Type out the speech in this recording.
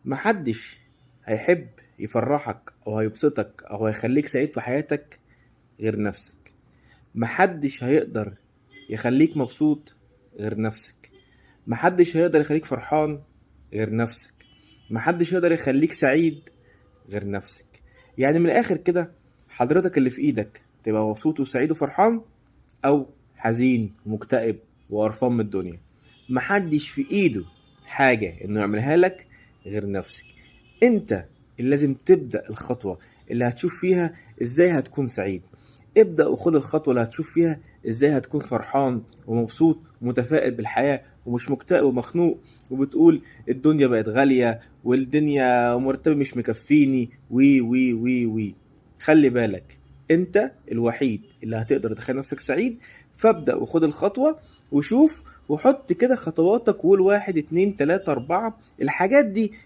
محدش هيحب يفرحك او هيبسطك او هيخليك سعيد في حياتك غير نفسك. محدش هيقدر يخليك مبسوط غير نفسك. محدش هيقدر يخليك فرحان غير نفسك. محدش يقدر يخليك سعيد غير نفسك. يعني من الاخر كده، حضرتك اللي في ايدك تبقى مبسوط وسعيد وفرحان، او حزين ومكتئب وقرفان من الدنيا. محدش في ايده حاجة انه يعملها لك غير نفسك. انت اللي لازم تبدأ الخطوة اللي هتشوف فيها ازاي هتكون سعيد. ابدأ وخد الخطوة اللي هتشوف فيها ازاي هتكون فرحان ومبسوط ومتفائل بالحياة، ومش مكتئب ومخنوق وبتقول الدنيا بقت غالية والدنيا مرتبي مش مكفيني وي وي وي وي. خلي بالك، انت الوحيد اللي هتقدر تخلي نفسك سعيد. فابدأ وخد الخطوة وشوف وحط كده خطواتك، وقول 1 2 3 4. الحاجات دي